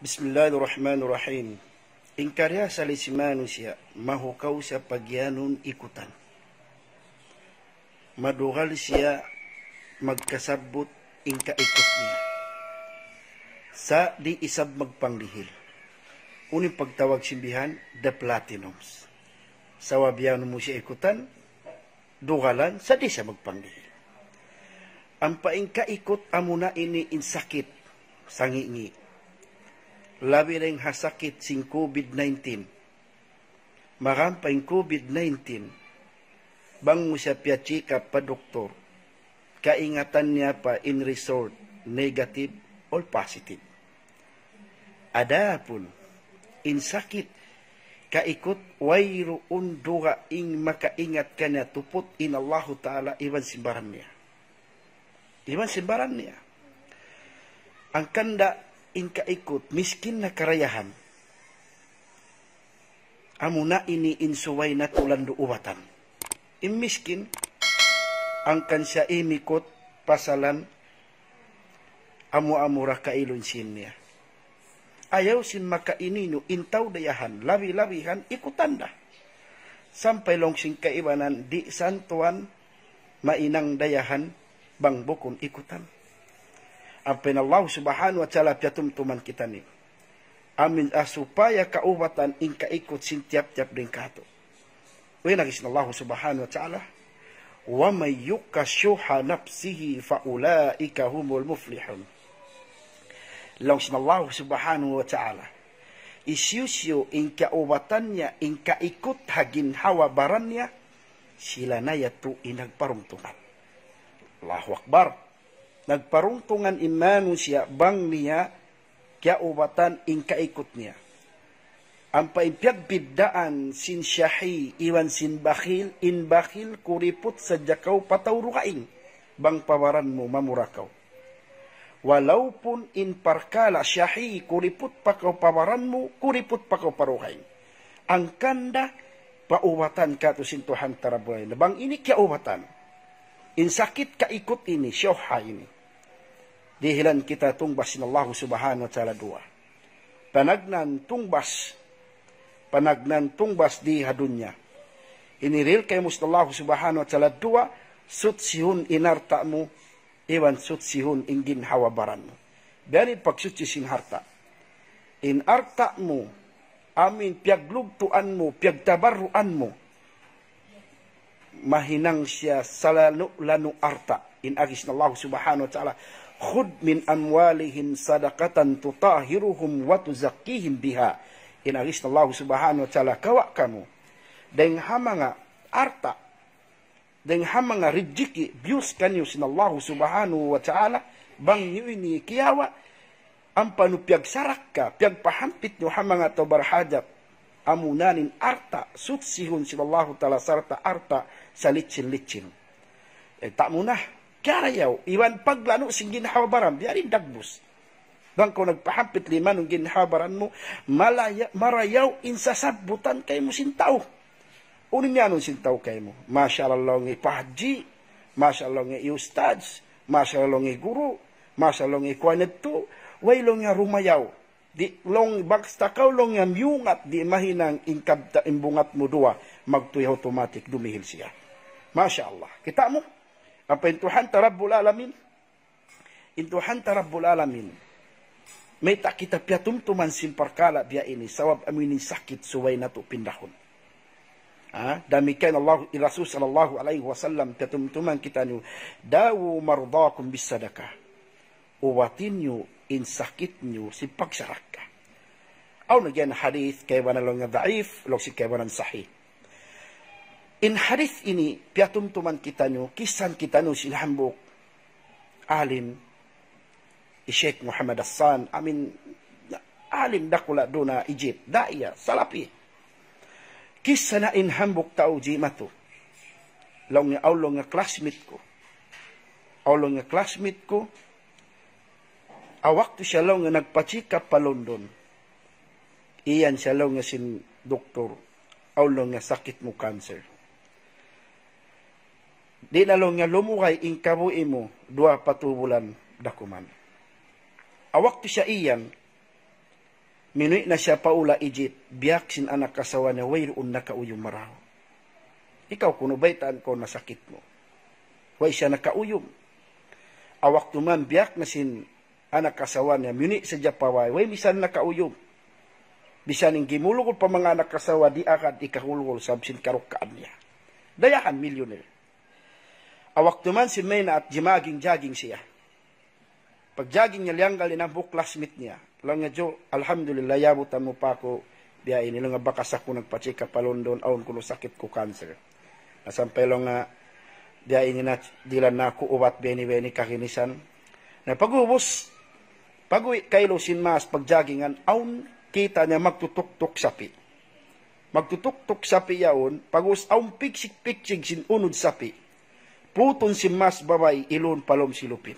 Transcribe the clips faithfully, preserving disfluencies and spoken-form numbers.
Bismillahirrahmanirrahim. In karna' asal sin manusiya', mahukaw siya pagiyanun ikutan. Madugal siya magkasabbut in kaikut niya. Sa' di' isab magpangdihil. Unu in pagtawag sin bihan, the platinums. Sa' biyanun mu siya ikutan, dugalan, sa' di' siya magpangdihil. Ampa in kaikut amuna ini in sakit, sangi'-ngi'. Labi dayn ha sakit sin COVID nineteen. Magampa in COVID nineteen, bang mu siya piya-check up pa doktor, kaingatan niya pa in result, negative or positive. Adapun in sakit kaikut, wayruun dugaing makaingat kaniya tuput in Allahu Ta'ala iban sin baran niya. Iban sin baran niya. Hangkan da in kaikut, miskin na karayahan. Amuna ini in subay natu' landu' ubatan. In miskin, hangkan siya imikut pasalan amu-amu ra kailu in sīn niya. Ayaw sin makaininu in tau dayahan, labi-labihan ikutan da. Sampay laung sin kaibanan di' santuan mahinang dayahan bang bukun ikutan. Ampa in Allah Subhanahu wa Ta'ala piyatumtuman kitaniyu. Amu in supaya kaubatan in kaikut sin tiyap-tiyap dayn kātu'. Way na agi sin Allah Subhanahu wa Ta'ala, وَمَن يُوقَ شُحَّ نَفْسِهِ فَأُولَٰئِكَ هُمُ الْمُفْلِحُونَ. Laung sin Allah Subhanahu wa Ta'ala, hisiyu-siyu in kaubatan niya in kaikut ha ginhawa-baran niya, sila na yadtu in nagparuntungan. Allahu Akbar. Nagparuntungan in manusiya' bang niya kiyaubatan in kaikut niya. Ampa in piyagbiddaan sin shahi iban sin bakhil, in bakhil kuriput sadja kaw pa tau dugaing, bang pa baran mu mamura kaw. Walaupun in parkala' shahi kuriput pa kaw pa baran mu, kuriput pa kaw pa dugaing. Hangkan da paubatan kātu' sin Tuhan ta Rabbul Alamin. Bang ini kiyaubatan. In sakit kaikut ini, shuhha ini. Dihilan kita tungbas sin Allah Subhanahu wa Ta'ala duwa. Panagnaan tungbas, panagnaan tungbas di ha dunya. Ini dihil kaymu sin Allah Subhanahu wa Ta'ala duwa, sutsihun in alta' mu, iban sutsihun in ginhawa-baran mu. Biya' ini pagsutsi sin alta'. In alta' mu, amu in piyaglugtuan mu, piyagtabarruan mu, mahinang siya salanu'-lanu' alta'. In agi sin Allah Subhanahu wa Ta'ala, خُذْ مِنْ أَمْوَالِهِمْ صَدَقَةً تُطَهِّرُهُمْ وَتُزَكِّيهِمْ بِهَا. In agi sin Allah Subhanahu wa Ta'ala, kawa' kamu dayn ha manga alta', dayn ha manga rijiki', biyus kaniyu sin Allah Subhanahu wa Ta'ala, bang niyu ini kiyawa', ampa niyu piyagsarakka, piyagpahampit niyu ha manga tau barhajat, amuna in alta', sutsihun sin Allahu Ta'ala sarta' alta' salitsin-litsin. Eh, ta' mu na, karayaw, iban paglanu' sin ginhawa-baran, biya' diin dagbus. Bang kaw nagpahampit limanun ginhawa-baran mu, malaya-, marayaw in sasabbutan kaymu sin tau. Unu in iyanun sin tau kaymu? Masha Allah laung hi Pa Haji, masha Allah laung hi Ustadz, masha Allah laung hi guru, masha Allah laung hi kuwan yadtu, way laung niya rumayaw. Di' laung basta kaw laung niya miyungat, di' mahinang in kabta-, in bungat mu duwa, magtuy automatic dumihil siya. Masha Allah. Kita' mu? Ampa in Tuhan ta Rabbul Alamin, in Tuhan ta Rabbul Alamin, mayta' kita piyatumtuman sin parkala' biya' ini, sabab amu ini sakit subay natu' pindahun. Ha? Damikkiyan Allah, in Rasul sallallahu alayhi wasallam, piyatumtuman kitaniyu, دَاوُوا مَرْضَاكُمْ بِالصَّدَقَةِ. Ubati niyu in sakit niyu sin pagsarakka. Awn na yan hadith, kaibanan laung niya daif, laung sin kaibanan sahih. In hadith ini, piyatumtuman kitaniyu, kissahan kitaniyu sin hambuuk alim, hi Sheikh Muhammad Hassan, amu in alim dakula' duun ha Egypt, da'iya, salafi. Kissa niya in hambuuk tau jimatu. Laung niya, awn laung niya classmate ku. Awn laung niya classmate ku. Ha waktu siya laung niya nagpa-check up pa London. Iyan siya laung niya sin doktor. Awn laung niya sakit mu cancer. Di' na laung niya lumugay in kabuhi' mu, duwa pa tū bulan da kuman. Ha waktu siya iyan, Minuwi' na siya pa hula' Egypt, biya' sin anak asawa niya, wayruun nakauyum marayaw. Ikaw kunu' baytaan ku na sakit mu. Way siya nakauyum. Waktu man biya' na sin anak asawa niya, minuwi' sadja pa way, way misan nakauyum. Bisan in gimulgul pa manga anak asawa, di' agad ikahulgul sabab sin karukkaan niya. Dayahan, millionaire. Waktu man sin Maynaat, jimaging-jaging siya. Pag-jaging niya, liyanggal in hambuuk classmate niya. Laung niya, "Joe, alhamdulillah, yabutan mu pa aku biya' ini." Laung niya, "Bakas aku nagpa-check up pa London, awn kunu' sakit ku, cancer. Na sampay," laung niya, "biya' ini na, dihilan na aku ubat biya' ini, biya' ini kaginisan." Na pag'ubus, pag'uwi' kaylu sin maas pag-jaggingan, awn kita' niya magtutuktuk sapi'. Magtutuktuk sapi' yaun, pag'ubus awn pigsik-pigsik sin unud sapi'. Putun sin maas babai, ilun pa lawm silupin.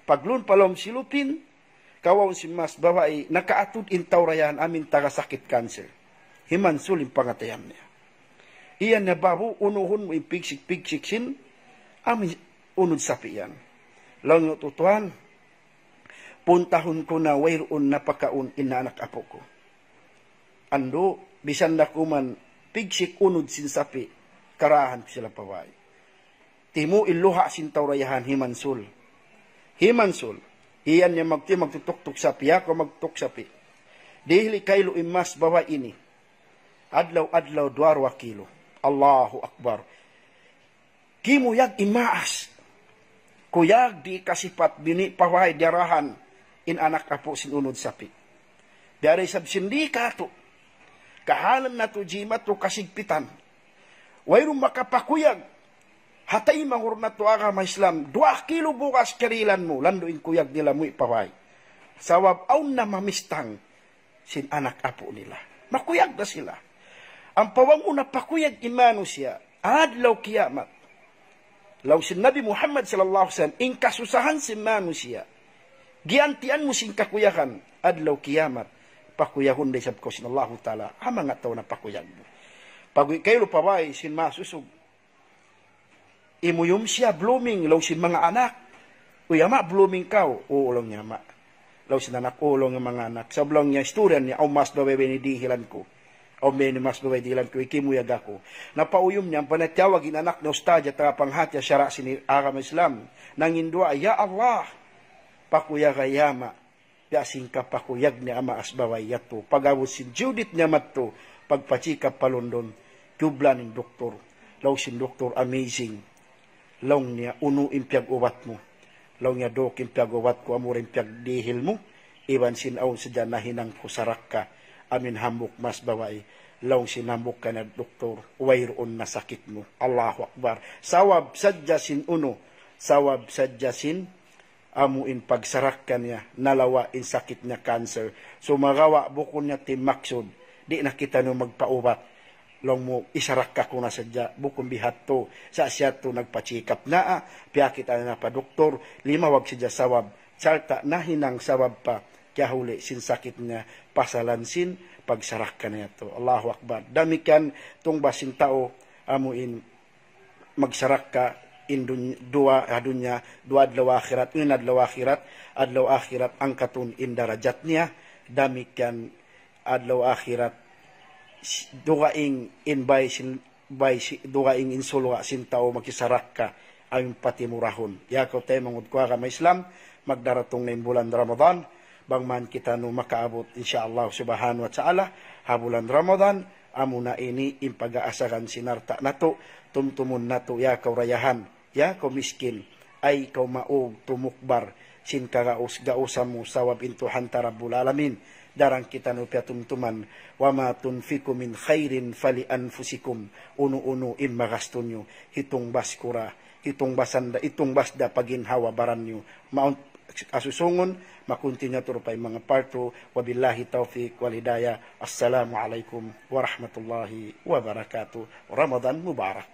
Paglun pa lawm silupin, kawaun sin maas babai, nakaatud in tau dayahan amu in taga sakit cancer. Himansul in pangatayan niya. Iyan na, "Babu, unuhun mu in pigsik-pigsik sin amu in unud sapi' yan." Laung niya, "Tuwan, puntahun ku na, wayruun napakaun in anak apu' ku. Andu', bisan da kuman pigsik unud sin sapi', karayawan ku sila pa bay." Timu' in luha' sin tau dayahan, himansul. Himansul. Iyan niya magti-, magtutuktuk sapi', aku magtutuktuk sapi'. Dihili kaylu in maas babai ini. Adlaw-adlaw duwa-ruwa kilo. Allahu Akbar. Kimuyag in maas. Kuyag di' kasipat, biyi' pa way diyarahan in anak apu' sin unud sapi'. Biya' da isab sin di' katu'. Kahalan natu' jimatu kasigpitan. Wayruun makapakuyag. Ha taymanghud natu' agama Islam, duwa kilo bugas karihilan mu, landu' in kuyag nila muwi' pa way. Sabab awn na mamistang sin anak apu' nila. Makuyag da sila. Ampa bang unu pakuyag in manusiya', adlaw kiyamat. Laung sin Nabi Muhammad sallallahu alayhi wasallam, in kasusahan sin manusiya', giyantian mu sin kakuyagan, adlaw kiyamat, pakuyagun da isab kaw sin Allahu Ta'ala, ha manga tau na pakuyag mu. Pag-uwi' kaylu pa bay, sin maas usug, imuyum siya blooming, laung sin manga anak. "Uy, ama', blooming kaw?" "Uu," laung niya, "ama'." Laung sin anak, "Uu," laung niya, "manga anak. Sabab," laung niya, "istorya niya, awn maas babai biya' ini dihilan ku. Awn biya' ini maas babai dihilan ku, ikimuyag aku." Na pag-uyum niya, ampa na tiyawag in anak na ustadz, taga panghati ha sara' sin agama Islam. Nanginduwaa, "Ya Allah, pakuyaga hi ama'. Biya' sin kapakuyag niya ha maas babai yadtu." Pag-abut sin due date niya madtu, pagpa-check up pa London, kiyublan in doktor. Laung sin doktor, "Amazing." Laung niya, "Unu in piyag-ubat mu?" Laung niya, "Dok, in piyag-ubat ku, amura in piyagdihil mu. Iban sin awn sadja nahinang ku sarakka, amu in hambuuk maas babai." Laung sin hambuuk kaniya doktor, "Wayruun na sakit mu." Allahu Akbar. Sabab sadja sin unu, sabab sadja sin amu in pagsarakka niya, nalawa' in sakit niya cancer. Sumagawa' bukun niya timaksud, di' na kitaniyu magpaubat. Laung mu, isarakka ku na sadja, bukun bihadtu. Sa' siya tu nagpa-check up na, piyakita' na pa doktor, limawag sadja sabab, sarta' nahinang sabab pa, kiyahuli' sin sakit niya, pasalan sin pagsarakka niya tu. Allahu Akbar. Damikkiyan tungbas sin tau, amu in magsarakka in dun-, duwa ha dunya, duwa adlaw akhirat, in adlaw akhirat, adlaw akhirat angkatun in darajat niya, damikkiyan adlaw akhirat, s-, dugaing in bay sin, bay si-, dugaing in surga' sin tau magsarakka, amu in patimurahun. Ya kaw taymanghud ku agama Islam, magdaratung na in bulan Ramadan, bang man kitaniyu makaabut, insya Allah subhanahu wa ta'ala, ha bulan Ramadan, amuna ini in pag-aasahan sin alta' natu', tumtumun natu', ya kaw dayahan, ya kaw miskin, ay kaw maug tumukbar, sin kagaus-gausan mu sabab in Tuhan ta Rabbul Alamin, daran kitaniyu piyatumtuman, "Wa ma tunfiqu min khairin fali anfusikum." Unu-unu in magastu niyu, hitungbas ku ra, hitungbasan da, hitungbas da pa ginhawa-baran niyu. Mawn, asusungun, makuntinyu tuud pa in manga part two. Wabillahi tawfiq wal hidayah. Assalamu alaykum warahmatullahi wabarakatuh. Ramadan Mubarak.